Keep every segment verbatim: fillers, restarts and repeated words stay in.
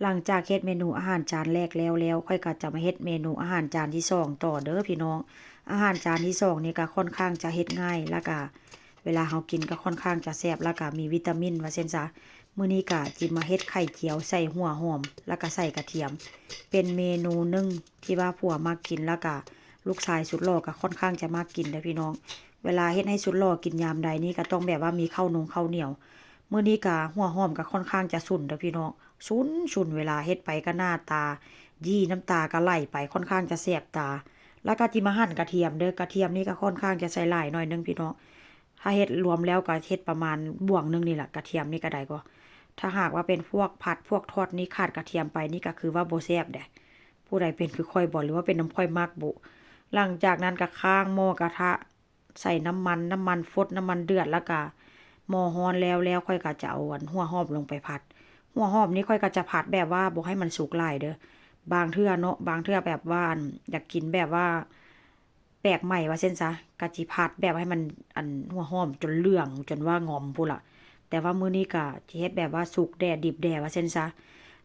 หลังจากเฮ็ดเมนูอาหารจานแรกแล้วแล้ว ข้อยก็จะมาเฮ็ดเมนูอาหารจานที่สองต่อเด้อพี่น้อง อาหารจานที่สองนี่ก็ค่อนข้างจะเฮ็ดง่าย แล้วก็เวลาเฮากินก็ค่อนข้างจะแซ่บ แล้วก็มีวิตามินว่าซั่นซะ มื้อนี้ก็สิมาเฮ็ดไข่เจียวใส่หัวหอม แล้วก็ใส่กระเทียม เป็นเมนูหนึ่งที่ว่าผัวมักกิน แล้วก็ลูกชายสุดหล่อก็ค่อนข้างจะมักกินเด้อพี่น้อง เวลาเฮ็ดให้สุดหล่อกินยามใดนี่ก็ต้องแบบว่ามีข้าวนงข้าวเหนียว มื้อนี้ก็หัวหอมก็ค่อนข้างจะสุนเด้อพี่น้อง สุน สุน เวลาเฮ็ดไปก็หน้าตายี่ น้ำตาก็ไหลไป ค่อนข้างจะแสบตา แล้วก็สิมาหั่นกระเทียมเด้อ กระเทียมนี่ก็ค่อนข้างจะใส่หลายหน่อยหนึ่งพี่น้อง ถ้าเฮ็ดรวมแล้วก็เฮ็ดประมาณบ่วงหนึ่งนี่แหละ กระเทียมนี่ก็ได้ก็ ถ้าหากว่าเป็นพวกผัดพวกทอดนี่ขาดกระเทียมไปนี่ก็คือว่าบ่แซ่บเด้ ผู้ใดเป็นคือข้อยบ่ หรือว่าเป็นนำข้อยมักบุ หลังจากนั้นก็ค้างหม้อกระทะ ใส่น้ำมัน น้ำมันฟด น้ำมันเดือด แล้วก็หม้อร้อนแล้ว แล้วข้อยก็จะเอาอันหัวหอมลงไปผัด หัวหอมนี่ข้อยก็จะผัดแบบว่าบ่ให้มันสุกหลายเด้อ บางเทื่อเนาะ บางเทื่อแบบว่าอันอยากกินแบบว่าแปลกใหม่ว่าซั่นซะ ก็สิผัดแบบให้มันอันหัวหอมจนเหลือง จนว่างอมพู้นล่ะ แต่ว่ามื้อนี้ก็สิเฮ็ดแบบว่าสุกแด่ดิบแด่ว่าซั่นซะ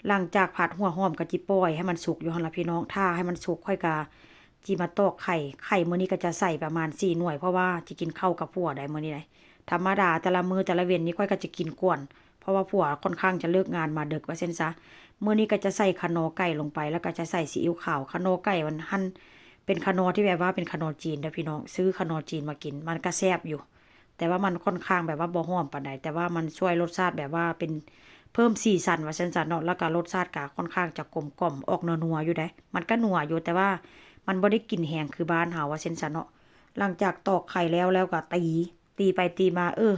หลังจากผัดหัวหอมก็สิปล่อยให้มันสุกอยู่หั่นล่ะพี่น้อง ถ้าให้มันสุกข้อยก็สิมาตอกไข่ ไข่มื้อนี้ก็จะใส่ประมาณสี่หน่วย เพราะว่าสิกินข้าวกับผัวได้มื้อนี้ได้ ธรรมดาแต่ละมื้อแต่ละเว็นนี่ข้อยก็จะกินก่อน เพราะว่าผัวค่อนข้างจะเลิกงานมาดึกว่าซั่นซะ มื้อนี้ก็จะใส่คะนอไก่ลงไป แล้วก็จะใส่ซีอิ๊วขาว คะนอไก่มันหั่นเป็นคะนอที่แบบว่าเป็นคะนอจีนเด้อพี่น้อง ซื้อคะนอจีนมากิน มันก็แซ่บอยู่ แต่ว่ามันค่อนข้างแบบว่าบ่หอมปานใด แต่ว่ามันช่วยรสชาติแบบว่าเป็นเพิ่มสีสันว่าซั่นซะเนาะ แล้วก็รสชาติก็ค่อนข้างจะกลมกล่อม ออกนัวๆอยู่เด้ มันก็นัวอยู่ แต่ว่ามันบ่ได้กลิ่นแฮงคือบ้านเฮาว่าซั่นซะเนาะ หลังจากตอกไข่แล้ว แล้วก็ตี ตีไปตีมา เออ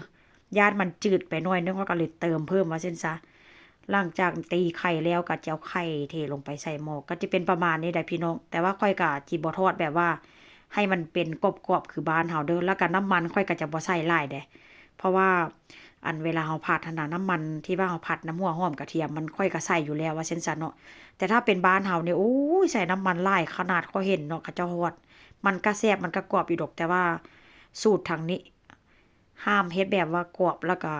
ย่านมันจืดไปหน่อยนึง ข้อยก็เลยเติมเพิ่มว่าซั่นซะ หลังจากตีไข่แล้วก็จะเอาไข่เทลงไปใส่หม้อ ก็จะเป็นประมาณนี้แหละพี่น้อง แต่ว่าข้อยก็สิบ่ทอดแบบว่าให้มันเป็นกรอบๆคือบ้านเฮาเด้อ แล้วก็น้ำมันข้อยก็จะบ่ใส่หลายเด้ เพราะว่าอันเวลาเฮาผัดหั้นน่ะ น้ำมันที่ว่าเฮาผัดนำหัวหอมกระเทียมมันข้อยก็ใส่อยู่แล้วว่าซั่นซะเนาะ แต่ถ้าเป็นบ้านเฮานี่ โอ้ย ใส่น้ำมันหลายขนาด ข้อยเห็นเนาะ เขาเจ้าทอด มันก็แซ่บ มันก็กรอบอยู่ดอก แต่ว่าสูตรทางนี้ ห้ามเฮ็ดแบบว่ากรอบ แล้วก็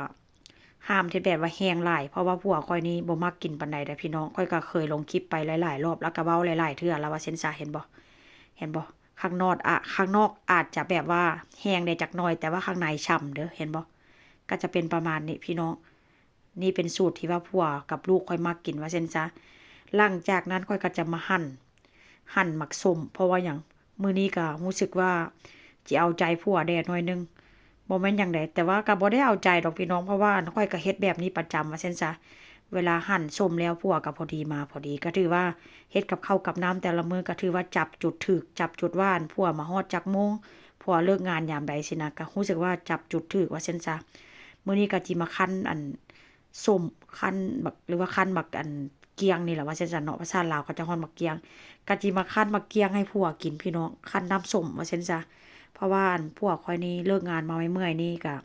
ห้ามเฮ็ดแบบว่าแห้งหลาย เพราะว่าผัวข้อยนี่บ่มักกินปานใดเด้อพี่น้อง ข้อยก็เคยลงคลิปไปหลายๆรอบ แล้วก็เว้าหลายๆเทื่อแล้วว่าซั่นซะ เห็นบ่ เห็นบ่ ข้างนอกอะ ข้างนอกอาจจะแบบว่าแห้งแด่จักหน่อย แต่ว่าข้างในฉ่ำเด้อ เห็นบ่ ก็จะเป็นประมาณนี้พี่น้อง นี่เป็นสูตรที่ว่าผัวกับลูกข้อยมักกินว่าซั่นซะ หลังจากนั้นข้อยก็จะมาหั่น หั่นหมากส้ม เพราะว่าหยัง มื้อนี้ก็รู้สึกว่าสิเอาใจผัวแด่หน่อยหนึ่ง บ่แม่นหยังใด แต่ว่าก็บ่ได้เอาใจดอกพี่น้อง เพราะว่าอันข้อยก็เฮ็ดแบบนี้ประจำว่าซั่นซะ เวลาหั่นส้มแล้วผัวก็พอดีมาพอดี ก็ถือว่าเฮ็ดกับข้าวกับน้ำแต่ละมื้อก็ถือว่าจับจุดถูก จับจุดว่าอันผัวมาฮอดจักโมง ผัวเลิกงานยามใดซี้นะ ก็รู้สึกว่าจับจุดถูกว่าซั่นซะ มื้อนี้ก็สิมาคั่นอันส้ม คั่นบัก หรือว่าคั่นบักอันเกี้ยงนี่แหละว่าซั่นซะเนาะ ภาษาลาวเขาจะฮ้อนบักเกี้ยง ก็สิมาคั่นบักเกี้ยงให้ผัวกินพี่น้อง คั่นน้ำส้มว่าซั่นซะ เพราะว่าอันผัวข้อยนี่เลิกงานมาเมื่อยๆนี่ก็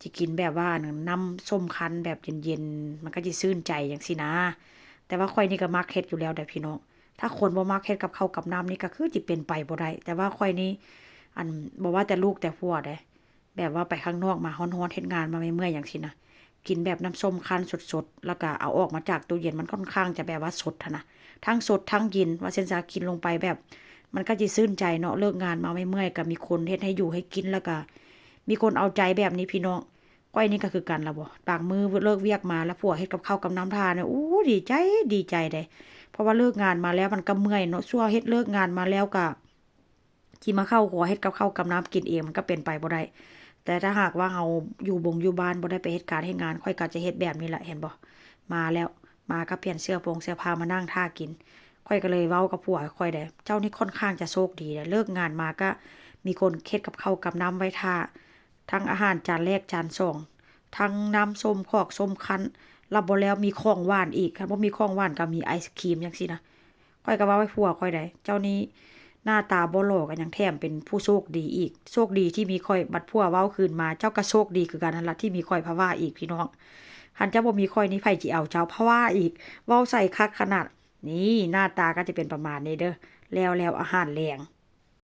สิกินแบบว่าอันน้ำส้มคั่นแบบเย็นๆ มันก็สิชื่นใจจั่งซี้นะ แต่ว่าข้อยนี่ก็มักเฮ็ดอยู่แล้วเด้อพี่น้อง ถ้าคนบ่มักเฮ็ดกับข้าวกับน้ำนี่ก็คือสิเป็นไปบ่ได้ แต่ว่าข้อยนี่ อัน บ่ว่าแต่ลูกแต่ผัวเด้ แบบว่าไปข้างนอกมาฮ้อนๆ เฮ็ดงานมาเมื่อยๆจั่งซี้นะ กินแบบน้ำส้มคั่นสดๆ แล้วก็เอาออกมาจากตู้เย็น มันค่อนข้างจะแบบว่าสดหั้นนะ ทั้งสดทั้งเย็น ว่าซั่นซะ กินลงไปแบบ มันก็สิชื่นใจเนาะ เลิกงานมาเมื่อยๆ ก็มีคนเฮ็ดให้อยู่ให้กิน แล้วก็มีคนเอาใจแบบนี้พี่น้อง ข้อยนี่ก็คือกันล่ะบ่ บางมื้อเลิกเวียกมาแล้วผัวเฮ็ดกับข้าวกับน้ำถ่าเนี่ย อู้ ดีใจ ดีใจเด้ เพราะว่าเลิกงานมาแล้วมันก็เมื่อยเนาะ ซั่วเฮ็ดเลิกงานมาแล้วก็ สิมาเข้าครัวเฮ็ดกับข้าวกับน้ำกินเองมันก็เป็นไปบ่ได้ แต่ถ้าหากว่าเฮาอยู่บงอยู่บ้านบ่ได้ไปเฮ็ดการเฮ็ดงาน ข้อยก็จะเฮ็ดแบบนี้แหละ เห็นบ่ มาแล้ว มาก็เปลี่ยนเสื้อผงเสื้อผ้ามานั่งท่ากิน ข้อยก็เลยเว้ากับผัวข้อยเด้ เจ้านี่ค่อนข้างจะโชคดีเด้ เลิกงานมาก็มีคนเฮ็ดกับข้าวกับน้ำไว้ท่า ทั้งอาหารจานแรกจานสอง ทั้งน้ำส้มคอกส้มคั้น แล้วบ่แล้วมีของหวานอีก คันบ่มีของหวานก็มีไอศกรีมจั่งซี้นะ ข้อยก็เว้าให้ผัวข้อยได้ เจ้านี่หน้าตาบ่หล่อก็ยังแถมเป็นผู้โชคดีอีก โชคดีที่มีข้อย บัดผัวเว้าคืนมา เจ้าก็โชคดีคือกันนั่นล่ะที่มีข้อย ผะว่าอีกพี่น้อง คันเจ้าบ่มีข้อยนี่ไผสิเอาเจ้า ผะว่าอีก เว้าใส่คักขนาด นี่หน้าตาก็จะเป็นประมาณนี้เด้อ แล้ว แล้วอาหารแลง